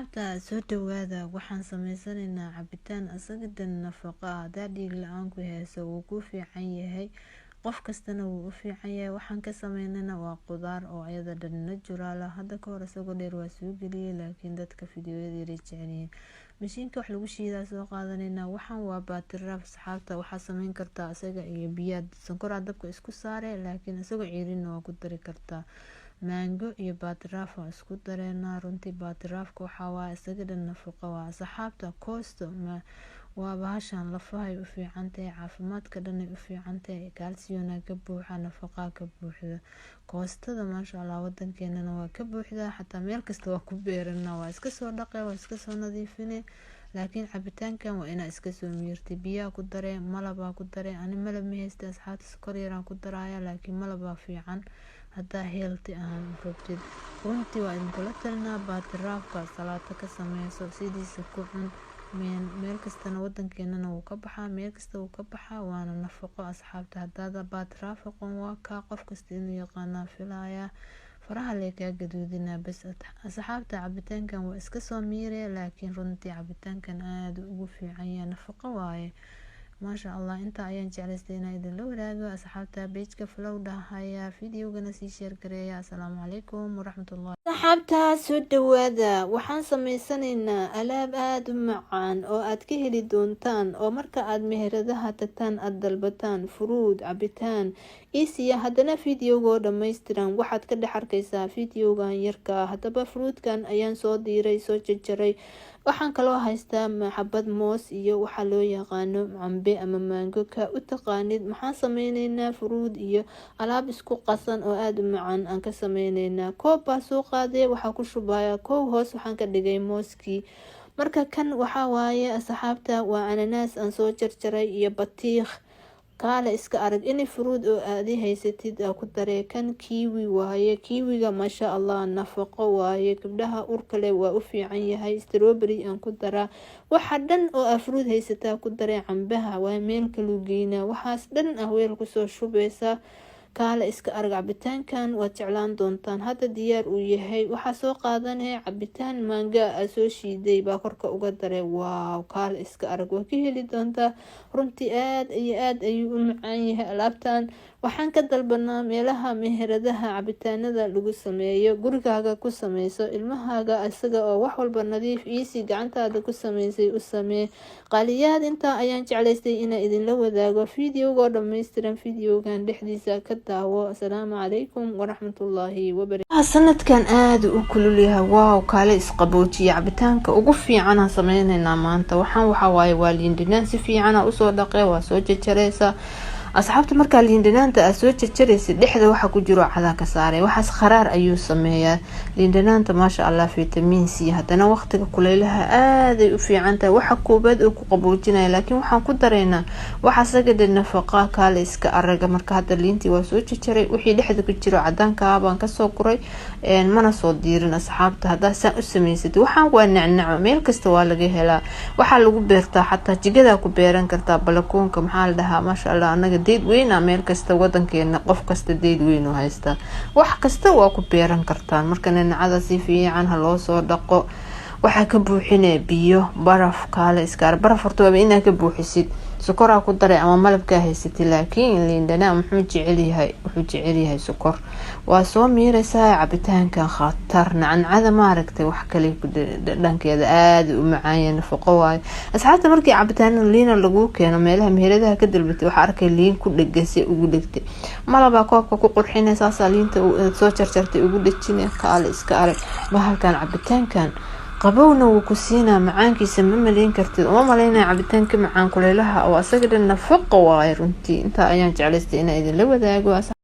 Asxaabta, soo dhawaada. Waxaan sameysanaynaa cabitaan asaga dhan nafaqo ah. Hadaa dhiig la-aan ku hayso, wuu ku fiican yahay, qof kastana wuu u fiican yahay. Waxaan ka sameynana waa qudaar oo ayada dhan natural ah. Hadda kahor isagoo dheer waa soo geliyay, laakiin dadka fiidiyoyada yaray jecelyihiin. Mashiinka wax lagu shiidaa soo qaadanaynaa. Waxaan waa baatiraaf, asxaabta. Waxaa sameyn kartaa isaga iyo biyaa, sonkoraa dabka isku saare, laakiin isagoo ciirinna waa ku dari kartaa. Maango iyo baatiraaf waan isku dareynaa. Runtii baatiraafka waxaa waaye isaga dhan nafaqo. Waa, asxaabta, koosto waa bahashan lafahay u fiicantahay, caafimaadka dhanay u fiicantahay, calcium-na ka buuxa, nafaqaa ka buuxda koostada. Maasha Allah, wadankeenana waa ka buuxdaa, xataa meel kasta waa ku beerana. Waa iska soo dhaqe, waa iska soo nadiifine, laakiin cabitaankan waa inaa iska soo miirtay. Biyaa ku daree, malabaa ku daree. Ani malab ma haysta, asxaabta, sokor yaraan ku daraaya, laakiin malabaa fiican haddaa healthy ahaan u rabtid. Runtii waa idinkula talinaa baatiraafka. Salaato ka sameyso, sidiisa ku cun. Meel kastana wadankeenana wuu ka baxaa, meel kasta wuu ka baxaa, waana nafaqo. Asxaabta, hadaada baatiraaf aqoon, waa kaa, qof kasta inuu yaqaanaa filayaa. Faraha lee kaa gaduudinaa bas. Asxaabta, cabitaankan waa iska soo miire, laakiin runtii cabitaankan aada ugu fiican yahay, nafaqo waaye, maasha Allah. Intaa ayaan jeclaystay inaan idinla wadaago. Asxaabta, page-ka follow dhahaya, videogana sii share gareeya. Asalaamu calaykum waraxmatullahi. Asxaabta, soo dhawaada. Waxaan sameysanaynaa alaab aada u macaan oo aad ka heli doontaan, oo marka aad meheradaha tagtaan aada dalbataan furuud cabitaan isiya. Haddana videogoo dhammaystiran waxaad ka dhex arkaysaa videogan yarka. Haddaba furuudkan ayaan soo diiray, soo jarjaray. Waxaan kaloo haystaa xabad moos iyo waxaa loo yaqaano cambe ama maango, ka u taqaanid. Maxaan sameyneynaa? Furuud iyo alaab isku qasan oo aada u macaan aan ka sameyneynaa. Koob baa soo qaaday, waxaa ku shubaya kow. Hoos waxaan ka dhigay mooskii. Marka kan waxaa waaye, asxaabta, waa cananaas aan soo jarjaray iyo batiikh. Kaale iska arag, ini furuud oo aadi haysatid aa ku daree. Kan kiwi waaye. Kiwiga, maasha Allah, nafaqo waaye, gabdhaha urkale waa u fiican yahay. Strawberry aan ku daraa. Waxa dhan oo aa furuud haysataa ku daree. Cambaha waa meel kaluu geynaa. Waxaas dhan ah weel kusoo shubeysaa. Kaale iska arag, cabitaankan waad jeclaan doontaan. Hadda diyaar uu yahay. Waxaa soo qaadanaya cabitaan maanga aa soo shiiday baa korka uga daray. Wow, kaale iska arag, waa ka heli doontaa. Runtii aada iyo aada ayuu u macaan yahay. Alaabtan waxaan ka dalbanaa meelaha meheradaha cabitaanada lagu sameeyo. Gurigaaga ku sameyso ilmahaaga, isaga oo wax walba nadiif easy gacantaada ku sameysay u samee. Qaaliyaad, intaa ayaan jeclaystay inaa idinla wadaago. Videogoo dhammaystiran videogan dhexdiisa ka daawo. Asalaamu calaykum waraxmatullaahi wabarakatu. Sanadkan aada u kululyahay. Wow, kaale isqaboojiya. Cabitaanka ugu fiicanaan sameyneynaa maanta. Waxaan waxaa waaye waa liindhanaan si fiicana usoo dhaqee, waa soo jarjareysaa. Asxaabta, markaa liindhanaanta aad soo jarjaraysid, dhexda waxa ku jiro cadaa ka saaray. Waxaas kharaar ayuu sameeyaa. Liindhanaanta, maasha Allah, vitamin C. Haddana waqtiga kuleylaha aaday u fiican tahay, waxa koobaad oo ku qaboojinaya. Laakiin waxaan ku dareynaa waxa asaga dhan nafaqa. Kaale iska araga. Marka hadda liintii waa soo jarjaray, wixii dhexda ku jiro cadaankaa baan kasoo guray, mana soo diirin. Asxaabta, haddaa saan u samaysad, waxaan waa nacnaco, meel kasta waa laga helaa, waxaa lagu beertaa, xataa jigadaa ku beeran kartaa, balakoonka. Maxaa la dhahaa? Maasha Allah, anaga deed weyna meel kasta, wadankeena qof kasta deed weyn u haystaa, wax kasta waa ku beeran kartaan. Marka nacnacada si fiican ha loo soo dhaqo. Waxaa ka buuxinaya biyo baraf. Kaale iskaar, baraf horta waaba inaa ka buuxisid. Sokoraa ku daray ama malabkaa haysatay, laakiin liindhanaa muxuu jecelyahay? Wuxuu jecelyahay sokor. Waa soo miiraysaa cabitaankan khatar. Nacancada maaragtay, wax kale dhankeeda aada u macaanya, nafaqo waayo. Asxaabta, markii cabitaanada liina lagu keeno meelaha meheradaha ka dalbatay, waxaa arkay liin ku dhegan si ugu dhegtay. Malabaa koobka ku qurxinay, saasaa liinta soo jarjartay ugu dhejina. Kaale iska arag bahalkan, cabitaankan qabowna wuu ku siinaa, macaankiisa ma maleyn kartid. Uma maleynaya cabitaanka macaan kuleylaha oo asaga dhan nafaqo waayo. Runtii intaa ayaan jeclaystay inaan idinla wadaago.